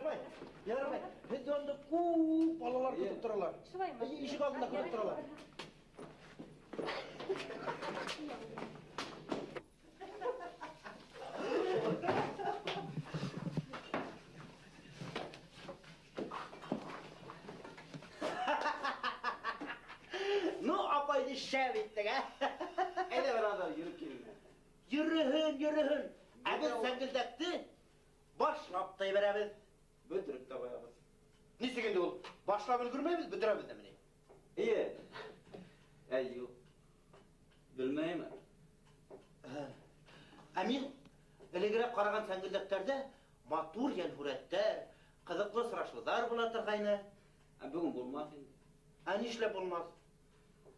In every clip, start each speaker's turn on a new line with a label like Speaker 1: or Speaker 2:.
Speaker 1: Ярар апай, ярар апай. Беҙҙе унда күп балалар көтөп торалар.
Speaker 2: Шулаймы?
Speaker 1: Ишек алдында көтөп торалар. Ну, апайҙы шәп иттек, ә?
Speaker 3: Әйҙә бер аҙ йөрөп килде.
Speaker 1: Йөрөһөн, йөрөһөн. Ә беҙ сәңгелдәкте башлап та ебәрәбеҙ.
Speaker 3: Бөтөрөп тә ҡуябыҙ.
Speaker 1: Нисек инде ул? Башлап өлгөрмәйбеҙ, бөтөрәбеҙ ҙә ни?
Speaker 3: Эйе. Әй, юҡ. Белмәйем.
Speaker 1: Ә мин элегерәк ҡараған сәңгелдәктәрҙә матур йәнһүрәттәр, ҡыҙыҡлы осрашыуҙар була торғайны.
Speaker 3: Ә бөгөн булмаҫ инде.
Speaker 1: Ә нишләп булмаҫ?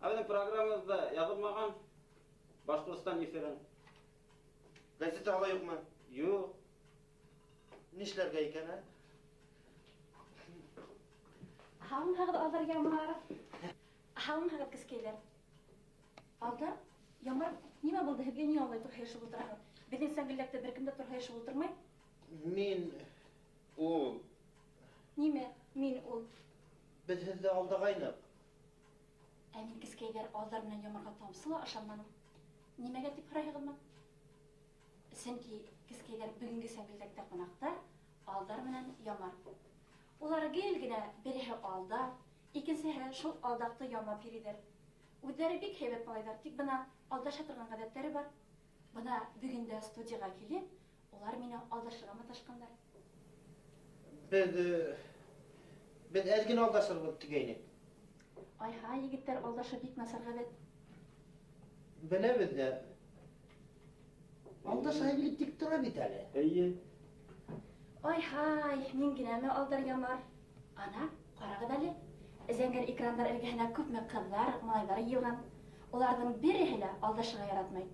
Speaker 3: Ә беҙҙең программабыҙҙа яҙылмаған Башҡортостан эфирын.
Speaker 1: Газета ала юҡмы?
Speaker 3: Юҡ.
Speaker 1: Нишләргә икән, ә?
Speaker 2: Һаумыһығыҙ, Алдар, Ямар. Һаумыһығыҙ, кескәйләр. Алдар, Ямар, нимә булды һеҙгә, ниңә улай турһайышып ултыраһығыҙ? Беҙҙең сәңгелдәктә бер кем дә турһайышып ултырмай.
Speaker 1: Мин ул.
Speaker 2: Нимә? Мин ул.
Speaker 1: Беҙ һеҙҙе алдағайныҡ.
Speaker 2: Ә мин кескәйҙәр Алдар менән Ямарға тамсы ла ышанманым. Нимәгә тип һорайһығыҙмы? Сөнки кескәйҙәр бөгөнгө сәңгелдәктә ҡунаҡта Алдар менән Ямар. Улар гел генә береһе алда, икенсеһе шул алдаҡты ямап йөрөйҙәр. Үҙҙәре бик һәйбәт малайҙар, тик бына алдаша торған ғәҙәттәре бар. Бына бөгөн дә студияға килеп, улар мине алдашырға маташҡандар.
Speaker 1: Беҙ әҙ генә алдашырбыҙ тигәйнек.
Speaker 2: Айһай, егеттәр, алдашыу бик насар ғәҙәт.
Speaker 1: Беләбеҙ ҙә. Алдаша белеп тик тора бит әле.
Speaker 3: Эйе.
Speaker 2: Айһай, мин генәме Алдар, Ямар? Ана, ҡарағыҙ әле. Зәңгәр экрандар эргәһенә күпме ҡыҙҙар, малайҙар йыйылған. Уларҙың береһе лә алдашырға яратмай.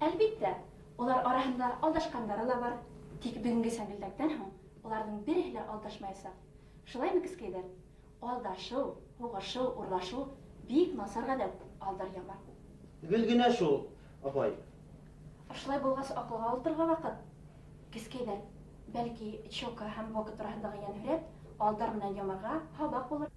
Speaker 2: Әлбиттә, улар араһында алдашҡандары ла бар. Тик бөгөнгө сәңгелдәктән һуң уларҙың береһе лә алдашмаясаҡ. Шулаймы, кескәйҙәр? Алдашыу, һуғышыу, урлашыу бик насар ғәҙәт, Алдар, Ямар.
Speaker 1: Гел генә шул, апай.
Speaker 2: Ошолай булғас, аҡылға ултырырға ваҡыт. Кескәйҙәр, бәлки Чока һәм Бока тураһындағы йәнһүрәт Алдар менән Ямарға һабаҡ булыр.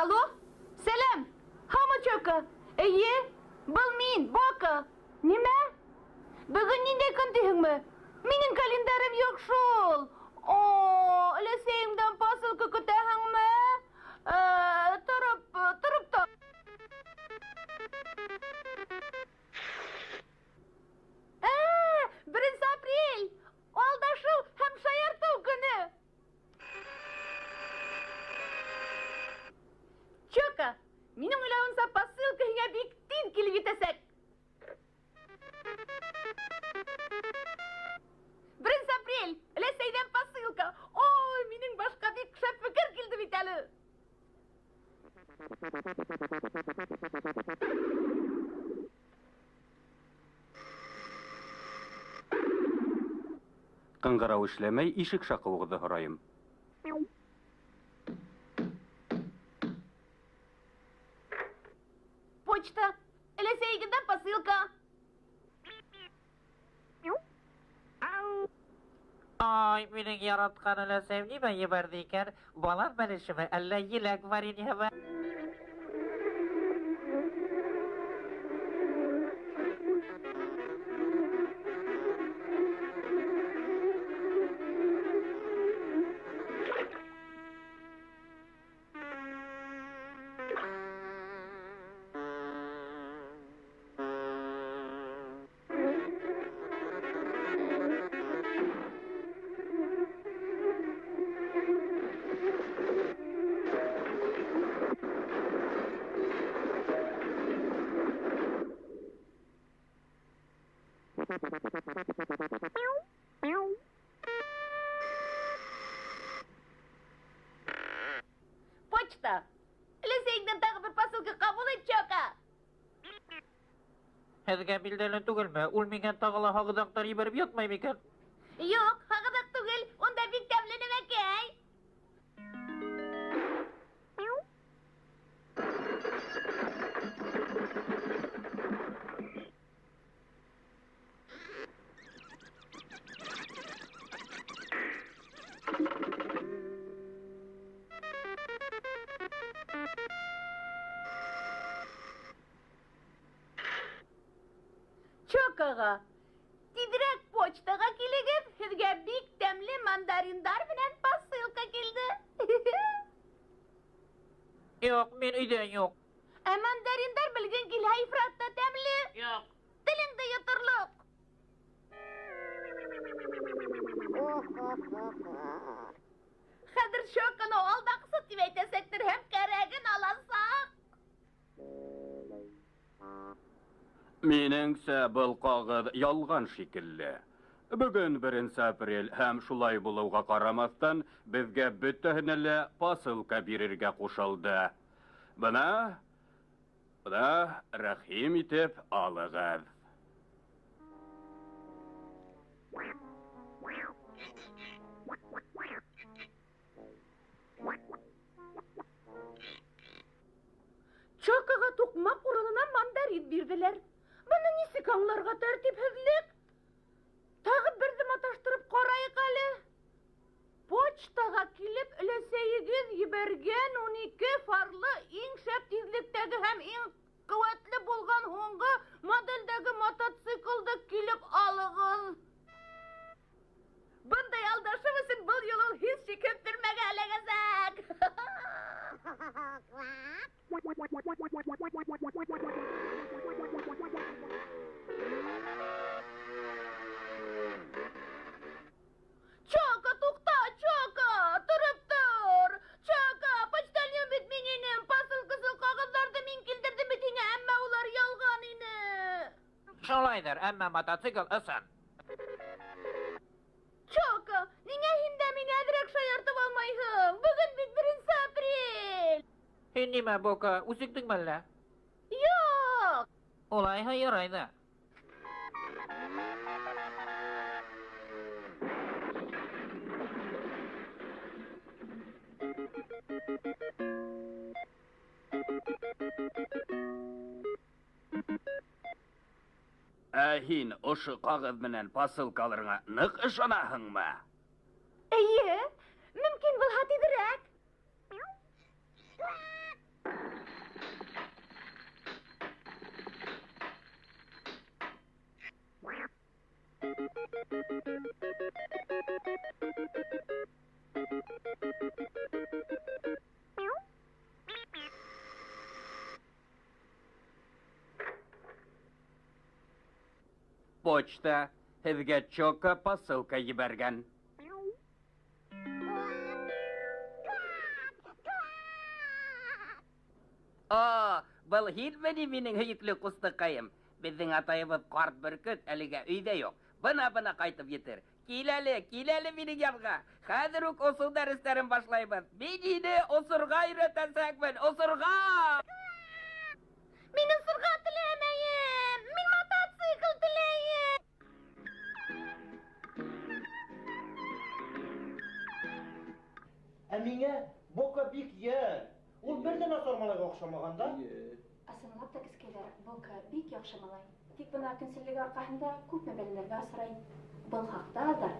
Speaker 4: Алло, сәләм, һаумы, Чока? Эйе, был мин, Бока. Нимә? Бөгөн ниндәй көн тиһеңме? Минең календарым юҡ шул. О, өләсәйеңдән посылка көтәһеңме? Тороп та. 1 апрель. Алдашыу һәм шаяртыу көнө. Чока, минең уйлауымса, посылка һиңә бик тиҙ килеп етәсәк. 1 апрель, өләсәйҙән посылка. Ой, минең башҡа бик шәп фекер килде бит әле.
Speaker 5: Ҡыңғырау эшләмәй, ишек шаҡыуығыҙҙы һорайым.
Speaker 4: Почта. Өләсәйегеҙҙән посылка.
Speaker 5: Ай.
Speaker 6: Ой, минең яратҡан өләсәйем нимә ебәрҙе икән? Балан бәлешеме, әллә еләк вареньеһымы?
Speaker 4: Почта. Өләсәйеңдән тағы бер посылка ҡабул ит, Чока.
Speaker 6: Һеҙгә билдәле түгелме? Ул миңә тағы ла һағыҙаҡтар ебәреп ятмай микән?
Speaker 4: Юҡ, һағыҙаҡ түгел. Унда бик тәмле нәмәкәй. Чокаға, тиҙерәк почтаға килегеҙ, һеҙгә бик тәмле мандариндар менән посылка килде.
Speaker 6: Юҡ, мин өйҙә юҡ.
Speaker 4: Ә мандариндар белгең килһә, ифрат та тәмле.
Speaker 6: Юҡ.
Speaker 4: Телеңде йоторлоҡ. Хәҙер Чоканы алдаҡсы тип әйтәсәктер һәм кәрәген аласаҡ.
Speaker 5: Минеңсә, был ҡағыҙ ялған шикелле. Бөгөн 1 апрель һәм шулай булыуға ҡарамаҫтан, беҙгә бөтәһенә лә посылка бирергә ҡушылды. Бына, рәхим итеп алығыҙ.
Speaker 4: Чокаға туҡмаҡ урынына мандарин бирҙеләр. Быны нисек аңларға тәртипһеҙлек? Тағы берҙе маташтырып ҡарайыҡ әле. Почтаға килеп өләсәйегеҙ ебәргән 12 фарлы иң шәп тиҙлектәге һәм иң ҡеүәтле булған һуңғы моделдәге мотоциклды килеп алығыҙ. Бындай алдашыу өсөн был юлы ул һис шикһеҙ төрмәгә эләгәсәк. Чока, туҡта, Чока, тороп тор. Чока, почтальон бит мин инем, посылкаһыҙ ҡағыҙҙарҙы мин килтерҙем бит һиңә, әммә улар ялған ине.
Speaker 6: Шулайҙыр, әммә мотоцикл ысын.
Speaker 4: Чока, ниңә һин дә мине әҙерәк шаяртып алмайһың? Бөгөн бит 1 апрель.
Speaker 6: Һин нимә, Бока, үсектеңме әллә?
Speaker 4: Юҡ.
Speaker 6: Улайһа ярай ҙа.
Speaker 5: Ә һин ошо ҡағыҙ менән посылка алырға ныҡ ышанаһыңмы?
Speaker 4: Эйе, мөмкин булһа тиҙерәк.
Speaker 5: Почта һеҙгә Чока посылка ебәргән.
Speaker 1: О, был һинме ни минең һөйөклө ҡустыҡайым? Беҙҙең атайыбыҙ ҡарт бөркөт әлегә өйҙә юҡ. Бына-бына ҡайтып етер. Кил әле, кил әле минең янға. Хәҙер үк осоу дәрестәрен башлайбыҙ. Мин һине осорға өйрәтәсәкмен, осорға!
Speaker 4: Мин осорға теләмәйем. Мин мотоцикл теләйем.
Speaker 1: Ә миңә Бока бик йәл. Ул бер ҙә насар малайға оҡшамаған да.
Speaker 2: Ысынлап та, кескәйҙәр, Бока бик яҡшы малай. Тик бына көнсөллөгө арҡаһында күпме бәләләргә осрай. Был хаҡта да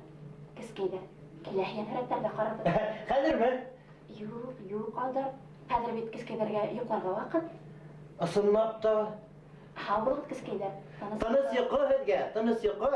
Speaker 2: кескәйҙәр Киләһе һүрәттәрҙе ҡарарбыҙ.
Speaker 7: Хәҙерме?
Speaker 2: Юҡ, юҡ, Алдар. Хәҙер бит кескәйҙәргә йоҡларға ваҡыт.
Speaker 7: Ысынлап та.
Speaker 2: Һау булығыҙ, кескәйҙәр.
Speaker 7: Тыныс йоҡо һеҙгә, тыныс йоҡо.